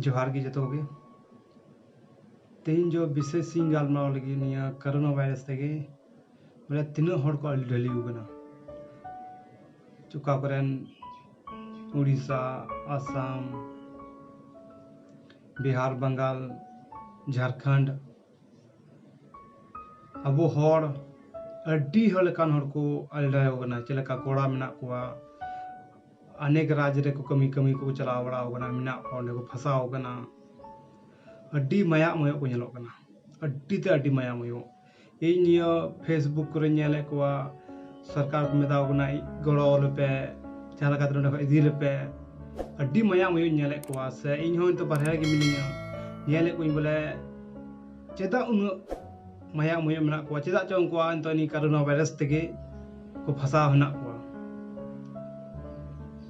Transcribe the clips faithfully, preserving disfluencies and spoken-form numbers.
ᱡᱚᱦᱟᱨ ᱜᱮ ᱡᱚᱛᱚ ᱠᱚᱜᱮ᱾ ᱛᱮᱦᱮᱧ ᱡᱚ ᱵᱤᱥᱮᱥ ᱤᱧ ᱜᱟᱞᱢᱟᱨᱟᱣ ᱞᱟᱹᱜᱤᱫ ᱱᱤᱭᱟᱹ ᱠᱳᱨᱳᱱᱟ ᱵᱷᱟᱭᱨᱟᱥ ᱛᱮᱜᱮ ᱵᱚᱞᱮ ᱛᱤᱱᱟᱹᱜ ᱦᱚᱲ ᱠᱚ ᱟᱹᱰᱤ ᱰᱷᱟᱹᱞᱤ ᱟᱠᱟᱱᱟ᱾ ᱚᱠᱟ ᱠᱚᱨᱮᱱ ᱩᱲᱤᱥᱥᱟ, ᱟᱥᱟᱢ, ᱵᱤᱦᱟᱨ, ᱵᱟᱝᱜᱟᱞ, ᱡᱷᱟᱲᱠᱷᱚᱸᱰ, ᱟᱵᱚ ᱦᱚᱲ ᱟᱹᱰᱤ ᱦᱚᱲ ᱞᱮᱠᱟᱱ ᱦᱚᱲ ᱠᱚ ᱟᱹᱰᱟᱭ ᱟᱠᱟᱱᱟ᱾ ᱪᱮᱫ ᱞᱮᱠᱟ ᱠᱚᱲᱟ ᱢᱮᱱᱟᱜ ᱠᱚᱣᱟ, ᱚᱱᱮᱠ ᱨᱟᱡᱽ ᱨᱮᱠᱚ ᱠᱟᱹᱢᱤ, ᱠᱟᱹᱢᱤ ᱠᱚ ᱪᱟᱞᱟᱣ ᱵᱟᱲᱟ ᱟᱠᱟᱱᱟ, ᱢᱮᱱᱟᱜ ᱠᱚᱣᱟ, ᱚᱸᱰᱮ ᱠᱚ ᱯᱷᱟᱸᱥᱟᱣ ᱟᱠᱟᱱᱟ᱾ ᱟᱹᱰᱤ ᱢᱟᱭᱟᱜ ᱢᱚᱭᱚᱜ ᱠᱚ ᱧᱮᱞᱚᱜ ᱠᱟᱱᱟ, ᱟᱹᱰᱤ ᱛᱮ ᱟᱹᱰᱤ ᱢᱟᱭᱟᱜ ᱢᱚᱭᱚᱜ᱾ ᱤᱧ ᱱᱤᱭᱟᱹ Facebook ᱠᱚᱨᱮᱧ ᱧᱮᱞᱮᱫ ᱠᱚᱣᱟ, ᱥᱚᱨᱠᱟᱨ ᱠᱚ ᱢᱮᱛᱟ ᱠᱚ ᱠᱟᱱᱟ, "ᱜᱚᱲᱚ ᱟᱞᱮ ᱯᱮ, ᱡᱟᱦᱟᱸ ᱞᱮᱠᱟᱛᱮ ᱱᱚᱸᱰᱮ ᱠᱷᱚᱱ ᱤᱫᱤ ᱞᱮᱯᱮ᱾" ᱟᱹᱰᱤ ᱢᱟᱭᱟᱜ ᱢᱚᱭᱚᱜ ᱤᱧ ᱧᱮᱞᱮᱫ ᱠᱚᱣᱟ, ᱥᱮ ᱤᱧ ᱦᱚᱸ ᱱᱤᱛᱚᱜ ᱵᱟᱨᱦᱮ ᱨᱮᱜᱮ ᱢᱤᱱᱟᱹᱧᱟ, ᱧᱮᱞᱮᱫ ᱠᱚᱣᱟᱧ ᱵᱚᱞᱮ ᱪᱮᱫᱟᱜ ᱩᱱᱟᱹᱜ ᱢᱟᱭᱟᱜ ᱢᱚᱭᱚᱜ ᱢᱮᱱᱟᱜ ᱠᱚᱣᱟ᱾ ᱪᱮᱫᱟᱜ ᱪᱚ ᱩᱱᱠᱩᱣᱟᱜ ᱱᱤᱛᱚᱜ ᱱᱤᱭᱟᱹ ᱠᱳᱨᱳᱱᱟ ᱵᱷᱟᱭᱨᱟᱥ ᱛᱮᱜᱮ ᱠᱚ ᱯᱷᱟᱸᱥᱟᱣ ᱦᱮᱱᱟᱜ ᱠᱚᱣᱟ᱾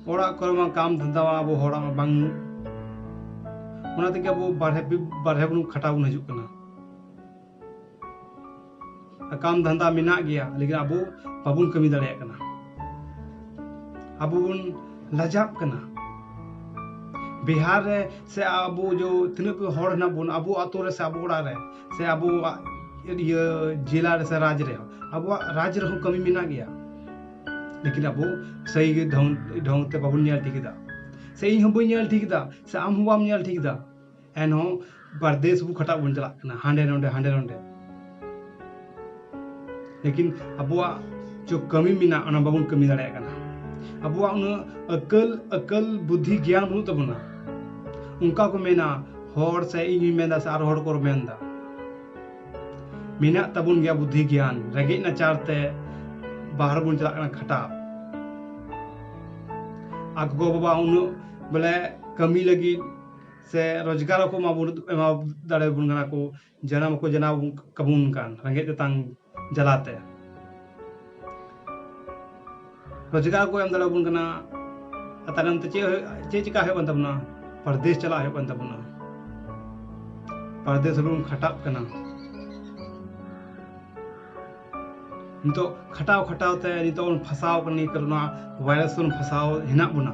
ᱚᱲᱟᱜ ᱠᱚᱨᱮ ᱢᱟ ᱠᱟᱢ ᱫᱷᱟᱱᱫᱟ ᱢᱟ ᱟᱵᱚ ᱦᱚᱲᱟᱜ ᱢᱟ ᱵᱟᱝ, ᱚᱱᱟ ᱛᱮᱜᱮ ᱟᱵᱚ ᱵᱟᱨᱦᱮ, ᱵᱟᱨᱦᱮ ᱵᱚᱱ ᱠᱷᱟᱴᱟᱣ ᱵᱚᱱ ᱦᱤᱡᱩᱜ ᱠᱟᱱᱟ᱾ ᱠᱟᱢ ᱫᱷᱟᱱᱫᱟ ᱢᱮᱱᱟᱜ ᱜᱮᱭᱟ, ᱞᱮᱠᱤᱱ ᱟᱵᱚ ᱵᱟᱵᱚᱱ ᱠᱟᱹᱢᱤ ᱫᱟᱲᱮᱭᱟᱜ ᱠᱟᱱᱟ᱾ ᱟᱵᱚ ᱵᱚᱱ ᱞᱟᱡᱟᱜ ᱠᱟᱱᱟ᱾ ᱵᱤᱦᱟᱨ ᱨᱮ ᱥᱮ ᱟᱵᱚ ᱡᱚ ᱛᱤᱱᱟᱹᱜ ᱠᱚ ᱦᱚᱲ ᱦᱮᱱᱟᱜ ᱵᱚᱱ, ᱟᱵᱚ ᱟᱛᱳ ᱨᱮ ᱥᱮ ᱟᱵᱚ ᱚᱲᱟᱜ ᱨᱮ ᱥᱮ ᱟᱵᱚ ᱤᱭᱟᱹ ᱡᱮᱞᱟ ᱨᱮ ᱥᱮ ᱨᱟᱡᱽ ᱨᱮ, ᱟᱵᱚᱣᱟᱜ ᱨᱟᱡᱽ ᱨᱮᱦᱚᱸ ᱠᱟᱹᱢᱤ ᱢᱮᱱᱟᱜ ᱜᱮᱭᱟ, ᱞᱮᱠᱤᱱ ᱟᱵᱚ ᱥᱟᱹᱦᱤ ᱜᱮ ᱰᱷᱚᱝ, ᱰᱷᱚᱝ ᱛᱮ ᱵᱟᱵᱚᱱ ᱧᱮᱞ ᱴᱷᱤᱠ ᱮᱫᱟ᱾ ᱥᱮ ᱤᱧ ᱦᱚᱸ ᱵᱟᱹᱧ ᱧᱮᱞ ᱴᱷᱤᱠ ᱮᱫᱟ, ᱥᱮ ᱟᱢ ᱦᱚᱸ ᱵᱟᱢ ᱧᱮᱞ ᱴᱷᱤᱠ ᱮᱫᱟ᱾ ᱮᱱᱦᱚᱸ ᱯᱟᱨᱫᱮᱥ ᱵᱚ ᱠᱷᱟᱴᱟᱜ ᱵᱚᱱ ᱪᱟᱞᱟᱜ ᱠᱟᱱᱟ, ᱦᱟᱸᱰᱮ ᱱᱚᱰᱮ, ᱦᱟᱸᱰᱮ ᱱᱚᱰᱮ᱾ ᱞᱮᱠᱤᱱ ᱟᱵᱚᱣᱟᱜ ᱡᱚ ᱠᱟᱹᱢᱤ ᱢᱮᱱᱟᱜ, ᱚᱱᱟ ᱵᱟᱵᱚᱱ ᱠᱟᱹᱢᱤ ᱫᱟᱲᱮᱭᱟᱜ ᱠᱟᱱᱟ᱾ ᱟᱵᱚᱣᱟᱜ ᱩᱱᱟᱹᱜ ᱟᱹᱠᱟᱹᱞ, ᱟᱹᱠᱟᱹᱞ, ᱵᱩᱫᱽᱫᱷᱤ, ᱜᱮᱭᱟᱱ ᱵᱟᱹᱱᱩᱜ ᱛᱟᱵᱚᱱᱟ᱾ ᱚᱱᱠᱟ ᱠᱚ ᱢᱮᱱᱟ, ᱦᱚᱲ ᱥᱮ ᱤᱧ ᱦᱚᱧ ᱢᱮᱱᱫᱟ ᱥᱮ ᱟᱨ ᱦᱚᱲ ᱠᱚ ᱢᱮᱱᱫᱟ, ᱢᱮᱱᱟᱜ ᱛᱟᱵᱚᱱ ᱜᱮᱭᱟ ᱵᱩᱫᱽᱫᱷᱤ ᱜᱮᱭᱟᱱ, ᱨᱮᱸᱜᱮᱡ ᱱᱟᱪᱟᱨ ᱛᱮ ᱵᱟᱦᱨᱮ ᱵᱚᱱ ᱪᱟᱞᱟᱜ ᱠᱟᱱᱟ ᱠᱷᱟᱴᱟᱜ᱾ ᱟᱨ ᱜᱚᱜᱚ ᱵᱟᱵᱟ ᱩᱱᱟᱹᱜ ᱵᱚᱞᱮ ᱠᱟᱹᱢᱤ ᱞᱟᱹᱜᱤᱫ ᱥᱮ ᱨᱳᱡᱽᱜᱟᱨ ᱠᱚ ᱮᱢᱟ ᱵᱚᱱ, ᱮᱢᱟ ᱫᱟᱲᱮᱭᱟᱵᱚᱱ ᱠᱟᱱᱟ ᱠᱚ, ᱡᱟᱱᱟᱢ ᱠᱚ ᱡᱟᱱᱟᱢ ᱠᱟᱵᱚᱱ ᱠᱟᱱ ᱨᱮᱸᱜᱮᱡ ᱛᱮᱛᱟᱝ ᱡᱟᱞᱟᱛᱮ᱾ ᱨᱳᱡᱽᱜᱟᱨ ᱠᱚ ᱮᱢ ᱫᱟᱲᱮᱭᱟᱵᱚᱱ ᱠᱟᱱᱟ᱾ ᱟᱨ ᱛᱟᱭᱱᱚᱢ ᱛᱮ ᱪᱮᱫ ᱦᱩᱭᱩᱜ, ᱪᱮᱫ ᱪᱮᱠᱟ ᱦᱩᱭᱩᱜ ᱠᱟᱱ ᱛᱟᱵᱚᱱᱟ? ᱯᱟᱨᱫᱮᱥ ᱪᱟᱞᱟᱜ ᱦᱩᱭᱩᱜ ᱠᱟᱱ ᱛᱟᱵᱚᱱᱟ᱾ ᱯᱟᱨᱫᱮᱥ ᱨᱮᱵᱚᱱ ᱠᱷᱟᱴᱟᱜ ᱠᱟᱱᱟ᱾ ᱱᱤᱛᱚᱜ ᱠᱷᱟᱴᱟᱣ ᱠᱷᱟᱴᱟᱣ ᱛᱮ ᱱᱤᱛᱚᱜ ᱵᱚᱱ ᱯᱷᱟᱸᱥᱟᱣ ᱠᱟᱱᱟ, ᱱᱤᱭᱟᱹ ᱠᱳᱨᱳᱱᱟ ᱵᱷᱟᱭᱨᱟᱥ ᱵᱚᱱ ᱯᱷᱟᱸᱥᱟᱣ ᱦᱮᱱᱟᱜ ᱵᱚᱱᱟ᱾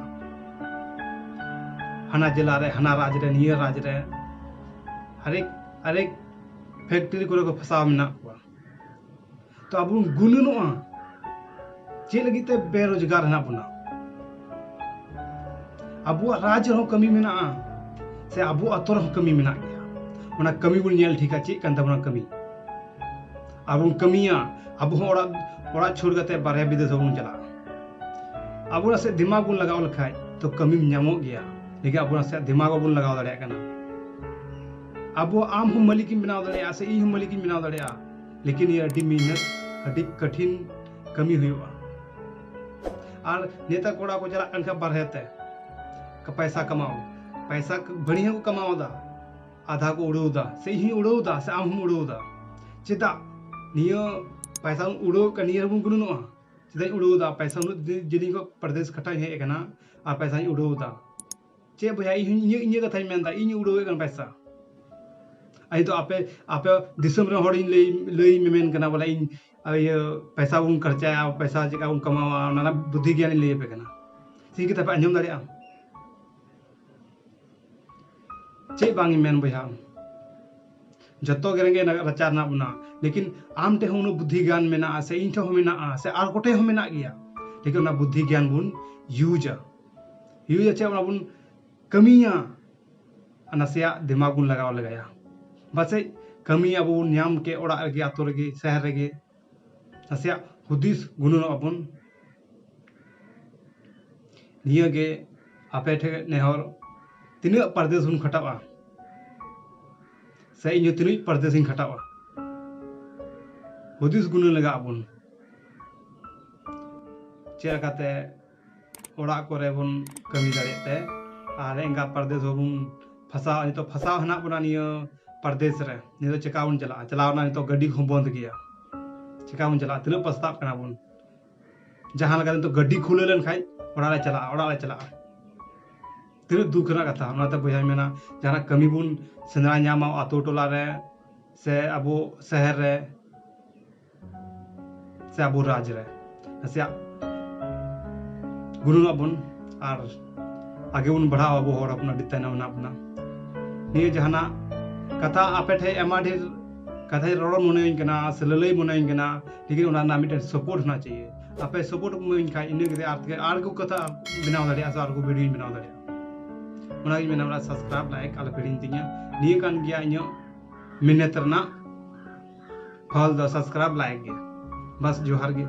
ᱦᱟᱱᱟ ᱡᱮᱞᱟ ᱨᱮ, ᱦᱟᱱᱟ ᱨᱟᱡᱽ ᱨᱮ, ᱱᱤᱭᱟᱹ ᱨᱟᱡᱽ ᱨᱮ, ᱦᱟᱨᱮᱠ ᱦᱟᱨᱮᱠ ᱯᱷᱮᱠᱴᱨᱤ ᱠᱚᱨᱮ ᱠᱚ ᱯᱷᱟᱥᱟᱣ ᱢᱮᱱᱟᱜ ᱠᱚᱣᱟ᱾ ᱛᱚ ᱟᱵᱚ ᱵᱚᱱ ᱜᱩᱱᱟᱹᱱᱚᱜᱼᱟ, ᱪᱮᱫ ᱞᱟᱹᱜᱤᱫ ᱛᱮ ᱵᱮᱨᱳᱡᱽᱜᱟᱨ ᱦᱮᱱᱟᱜ ᱵᱚᱱᱟ? ᱟᱵᱚᱣᱟᱜ ᱨᱟᱡᱽ ᱨᱮᱦᱚᱸ ᱠᱟᱹᱢᱤ ᱢᱮᱱᱟᱜᱼᱟ, ᱥᱮ ᱟᱵᱚ ᱟᱛᱳ ᱨᱮᱦᱚᱸ ᱠᱟᱹᱢᱤ ᱢᱮᱱᱟᱜ ᱜᱮᱭᱟ᱾ ᱚᱱᱟ ᱠᱟᱹᱢᱤ ᱵᱚᱱ ᱧᱮᱞ ᱴᱷᱤᱠᱟ, ᱪᱮᱫ ᱠᱟᱱ ᱛᱟᱵᱚᱱᱟ ᱠᱟᱹᱢᱤ, ᱟᱨ ᱵᱚᱱ ᱠᱟᱹᱢᱤᱭᱟ᱾ ᱟᱵᱚ ᱦᱚᱸ ᱚᱲᱟᱜ, ᱚᱲᱟᱜ ᱪᱷᱟᱹᱲ ᱠᱟᱛᱮ ᱵᱟᱨᱦᱮ ᱵᱤᱫᱮᱥ ᱵᱟᱵᱚᱱ ᱪᱟᱞᱟᱜᱼᱟ᱾ ᱟᱵᱚ ᱱᱟᱥᱮ ᱫᱤᱢᱟᱜᱽ ᱵᱚᱱ ᱞᱟᱜᱟᱣ ᱞᱮᱠᱷᱟᱡ ᱛᱚ ᱠᱟᱹᱢᱤᱢ ᱧᱟᱢᱚᱜ ᱜᱮᱭᱟ, ᱞᱮᱠᱤᱱ ᱟᱵᱚ ᱱᱟᱥᱮ ᱫᱤᱢᱟᱜᱽ ᱵᱟᱵᱚᱱ ᱞᱟᱜᱟᱣ ᱫᱟᱲᱮᱭᱟᱜ ᱠᱟᱱᱟ᱾ ᱟᱵᱚ, ᱟᱢ ᱦᱚᱸ ᱢᱟᱹᱞᱤᱠ ᱮᱢ ᱵᱮᱱᱟᱣ ᱫᱟᱲᱮᱭᱟᱜᱼᱟ, ᱥᱮ ᱤᱧ ᱦᱚᱸ ᱢᱟᱹᱞᱤᱠ ᱤᱧ ᱵᱮᱱᱟᱣ ᱫᱟᱲᱮᱭᱟᱜᱼᱟ, ᱞᱮᱠᱤᱱ ᱱᱤᱭᱟᱹ ᱟᱹᱰᱤ ᱢᱮᱦᱱᱚᱛ, ᱟᱹᱰᱤ ᱠᱟᱴᱷᱤᱱ ᱠᱟᱹᱢᱤ ᱦᱩᱭᱩᱜᱼᱟ᱾ ᱟᱨ ᱱᱮᱛᱟᱨ ᱠᱚᱲᱟ ᱠᱚ ᱪᱟᱞᱟᱜ ᱠᱟᱱ ᱠᱷᱟᱱ ᱵᱟᱨᱦᱮ ᱛᱮ ᱯᱟᱭᱥᱟ ᱠᱟᱢᱟᱣ, ᱯᱟᱭᱥᱟ ᱵᱟᱹᱲᱤ ᱦᱚᱸᱠᱚ ᱠᱟᱢᱟᱣ ᱮᱫᱟ, ᱟᱫᱷᱟ ᱠᱚ ᱩᱲᱟᱹᱣ ᱮᱫᱟ, ᱥᱮ ᱤᱧ ᱦᱚᱸᱧ ᱩᱲᱟᱹᱣ ᱮᱫᱟ, ᱥᱮ ᱟᱢ ᱦᱚᱸᱢ ᱩᱲᱟᱹᱣ ᱮᱫᱟ᱾ ᱪᱮᱫᱟᱜ ᱱᱤᱭᱟᱹ ᱯᱟᱭᱥᱟ ᱩᱲᱟᱹᱣ ᱠᱟᱱ ᱱᱤᱭᱟᱹ ᱨᱮᱵᱚᱱ ᱜᱩᱱᱟᱹᱱᱚᱜᱼᱟ? ᱪᱮᱫᱟᱜ ᱤᱧ ᱩᱲᱟᱹᱣ ᱮᱫᱟ ᱯᱟᱭᱥᱟ? ᱩᱱᱟᱹᱜ ᱫᱤ-, ᱡᱮᱞᱮᱧ ᱠᱷᱚᱱ ᱯᱨᱚᱫᱮᱥ ᱠᱷᱟᱴᱟᱜ ᱤᱧ ᱦᱮᱡ ᱟᱠᱟᱱᱟ ᱟᱨ ᱯᱟᱭᱥᱟᱧ ᱩᱲᱟᱹᱣ ᱮᱫᱟ᱾ ᱪᱮᱫ ᱵᱚᱭᱦᱟ, ᱤᱧ ᱦᱚᱸ ᱤᱧᱟᱹᱜ, ᱤᱧᱟᱹᱜ ᱠᱟᱛᱷᱟᱧ ᱢᱮᱱᱫᱟ, ᱤᱧ ᱩᱲᱟᱹᱣᱮᱫ ᱠᱟᱱ ᱯᱟᱭᱥᱟ᱾ ᱟᱨ ᱱᱤᱛᱚᱜ ᱟᱯᱮ, ᱟᱯᱮ ᱫᱤᱥᱚᱢ ᱨᱮᱱ ᱦᱚᱲᱤᱧ ᱞᱟᱹᱭ, ᱞᱟᱹᱭ ᱢᱮᱢᱮᱱ ᱠᱟᱱᱟ ᱵᱚᱞᱮ ᱤᱧ, ᱤᱭᱟᱹ, ᱯᱟᱭᱥᱟ ᱵᱚᱱ ᱠᱷᱚᱨᱪᱟᱭᱟ, ᱯᱟᱭᱥᱟ ᱪᱮᱠᱟ ᱵᱚᱱ ᱠᱟᱢᱟᱣᱟ, ᱚᱱᱟ ᱨᱮᱱᱟᱜ ᱵᱩᱫᱽᱫᱷᱤ ᱜᱮᱭᱟᱱᱤᱧ ᱞᱟᱹᱭ ᱟᱯᱮ ᱠᱟᱱᱟ᱾ ᱴᱷᱤᱠ ᱜᱮ, ᱛᱟᱯᱮ ᱟᱸᱡᱚᱢ ᱫᱟᱲᱮᱭᱟᱜᱼᱟ᱾ ᱪᱮᱫ ᱵᱟᱝ ᱤᱧ ᱢᱮᱱ ᱵᱚᱭᱦᱟ, ᱡᱚᱛᱚ ᱜᱮ ᱨᱮᱸᱜᱮᱡ ᱱᱟ-, ᱱᱟᱪᱟᱨ ᱦᱮᱱᱟᱜ ᱵᱚᱱᱟ, ᱞᱮᱠᱤᱱ ᱟᱢ ᱴᱷᱮᱱ ᱦᱚᱸ ᱩᱱᱟᱹᱜ ᱵᱩᱫᱽᱫᱷᱤ ᱜᱮᱭᱟᱱ ᱢᱮᱱᱟᱜᱼᱟ, ᱥᱮ ᱤᱧ ᱴᱷᱮᱱ ᱦᱚᱸ ᱢᱮᱱᱟᱜᱼᱟ, ᱥᱮ ᱟᱨ ᱠᱚᱴᱷᱮᱱ ᱦᱚᱸ ᱢᱮᱱᱟᱜ ᱜᱮᱭᱟ, ᱞᱮᱠᱤᱱ ᱚᱱᱟ ᱵᱩᱫᱽᱫᱷᱤ ᱜᱮᱭᱟᱱ ᱵᱚᱱ ᱤᱭᱩᱡᱟ᱾ ᱤᱭᱩᱡᱟ ᱪᱮᱫ? ᱚᱱᱟ ᱵᱚᱱ ᱠᱟᱹᱢᱤᱭᱟ, ᱟᱨ ᱱᱟᱥᱮᱭᱟᱜ ᱫᱤᱢᱟᱜᱽ ᱵᱚᱱ ᱞᱟᱜᱟᱣ ᱞᱮᱜᱟᱭᱟ᱾ ᱯᱟᱥᱮᱡ ᱠᱟᱹᱢᱤ ᱟᱵᱚ ᱵᱚᱱ ᱧᱟᱢ ᱠᱮ ᱚᱲᱟᱜ ᱨᱮᱜᱮ, ᱟᱛᱳ ᱨᱮᱜᱮ, ᱥᱟᱦᱟᱨ ᱨᱮᱜᱮ, ᱱᱟᱥᱮᱭᱟᱜ ᱦᱩᱫᱤᱥ ᱜᱩᱱᱟᱹᱱᱚᱜᱼᱟ ᱵᱚᱱ᱾ ᱱᱤᱭᱟᱹᱜᱮ ᱟᱯᱮ ᱴᱷᱮᱱ ᱱᱮᱦᱚᱨ, ᱛᱤᱱᱟᱹᱜ ᱯᱟᱨᱫᱮᱥ ᱵᱚᱱ ᱠᱷᱟᱴᱟᱜᱼᱟ, ᱥᱮ ᱤᱧ ᱦᱚᱸ ᱛᱤᱱᱟᱹᱜ ᱯᱟᱨᱫᱮᱥ ᱤᱧ ᱠᱷᱟᱴᱟᱜᱼᱟ, ᱦᱩᱫᱤᱥ ᱜᱩᱱᱟᱹᱱ ᱞᱟᱜᱟᱜ ᱟᱵᱚᱱ᱾ ᱪᱮᱫ ᱞᱮᱠᱟᱛᱮ ᱚᱲᱟᱜ ᱠᱚᱨᱮ ᱵᱚᱱ ᱠᱟᱹᱢᱤ ᱫᱟᱲᱮᱭᱟᱜ ᱛᱮ, ᱟᱨ ᱮᱸᱜᱟ ᱯᱟᱨᱫᱮᱥ ᱵᱟᱵᱚᱱ ᱯᱷᱟᱥᱟᱣ, ᱱᱤᱛᱚᱜ ᱯᱷᱟᱥᱟᱣ ᱦᱮᱱᱟᱜ ᱵᱚᱱᱟ ᱱᱤᱭᱟᱹ ᱯᱟᱨᱫᱮᱥ ᱨᱮ᱾ ᱱᱤᱛᱚᱜ ᱪᱮᱠᱟ ᱵᱚᱱ ᱪᱟᱞᱟᱜᱼᱟ? ᱪᱟᱞᱟᱣ ᱨᱮᱱᱟᱜ ᱱᱤᱛᱚᱜ ᱜᱟᱹᱰᱤ ᱠᱚᱦᱚᱸ ᱵᱚᱱᱫ ᱜᱮᱭᱟ᱾ ᱪᱮᱠᱟ ᱵᱚᱱ ᱪᱟᱞᱟᱜᱼᱟ? ᱛᱤᱱᱟᱹᱜ ᱯᱟᱥᱛᱟᱜ ᱠᱟᱱᱟ ᱵᱚᱱ᱾ ᱡᱟᱦᱟᱸ ᱞᱮᱠᱟ ᱱᱤᱛᱚᱜ ᱜᱟᱹᱰᱤ ᱠᱷᱩᱞᱟᱹᱣ ᱞᱮᱱᱠᱷᱟᱱ ᱚᱲᱟᱜ ᱞᱮ ᱪᱟᱞᱟᱜᱼᱟ, ᱚᱲᱟᱜ ᱞᱮ ᱪᱟᱞᱟᱜᱼᱟ᱾ ᱛᱤᱱᱟᱹᱜ ᱫᱩᱠ ᱨᱮᱱᱟᱜ ᱠᱟᱛᱷᱟ᱾ ᱚᱱᱟᱛᱮ ᱵᱚᱭᱦᱟᱧ ᱢᱮᱱᱟ, ᱡᱟᱦᱟᱱᱟᱜ ᱠᱟᱹᱢᱤ ᱵᱚᱱ ᱥᱮᱸᱫᱽᱨᱟ ᱧᱟᱢᱟ ᱟᱛᱳ ᱴᱚᱞᱟ ᱨᱮ, ᱥᱮ ᱟᱵᱚ ᱥᱟᱦᱟᱨ ᱨᱮ, ᱥᱮ ᱟᱵᱚ ᱨᱟᱡᱽ ᱨᱮ, ᱱᱟᱥᱮᱭᱟᱜ ᱜᱩᱱᱟᱹᱱᱚᱜ ᱵᱚᱱ ᱟᱨ ᱟᱜᱮ ᱵᱚᱱ ᱵᱟᱲᱦᱟᱣ᱾ ᱟᱵᱚ ᱦᱚᱲ ᱦᱚᱯᱚᱱ ᱟᱹᱰᱤ ᱛᱟᱭᱱᱚᱢ ᱢᱮᱱᱟᱜ ᱵᱚᱱᱟ᱾ ᱱᱤᱭᱟᱹ ᱡᱟᱦᱟᱱᱟᱜ ᱠᱟᱛᱷᱟ ᱟᱯᱮ ᱴᱷᱮᱱ ᱟᱭᱢᱟ ᱰᱷᱮᱨ ᱠᱟᱛᱷᱟᱧ ᱨᱚᱲ ᱢᱚᱱᱮᱭᱟᱹᱧ ᱠᱟᱱᱟ ᱥᱮ ᱞᱟᱹᱞᱟᱹᱭ ᱢᱚᱱᱮᱭᱟᱹᱧ ᱠᱟᱱᱟ, ᱞᱮᱠᱤᱱ ᱚᱱᱟ ᱨᱮᱱᱟᱜ ᱢᱤᱫᱴᱮᱱ support ᱦᱚᱱᱟ ᱪᱟᱦᱤᱭᱮ᱾ ᱟᱯᱮ support ᱮᱢᱟᱹᱧ ᱠᱷᱟᱱ ᱤᱱᱟᱹ ᱠᱟᱛᱮ ᱟᱨ ᱛᱮᱜᱮ ᱟᱨᱜᱮ ᱠᱟᱛᱷᱟ ᱵᱮᱱᱟᱣ ᱫᱟᱲᱮᱭᱟᱜᱼᱟ ᱥᱮ ᱟᱨᱜᱮ video ᱤᱧ ᱵᱮᱱᱟᱣ ᱫᱟᱲᱮᱭᱟᱜᱼᱟ᱾ ᱚᱱᱟᱜᱤᱧ ᱢᱮᱱᱟ, ᱚᱱᱟ subscribe like ᱟᱞᱚ ᱯᱮ ᱦᱤᱲᱤᱧ ᱛᱤᱧᱟ᱾ ᱱᱤᱭᱟᱹ ᱠᱟᱱ ᱜᱮᱭᱟ ᱤᱧᱟᱹᱜ ᱢᱮᱦᱱᱚᱛ ᱨᱮᱱᱟᱜ ᱯᱷᱚᱞ ᱫᱚ subscribe like ᱜᱮ᱾ ᱵᱟᱥ, ᱡᱚᱦᱟᱨ ᱜᱮ᱾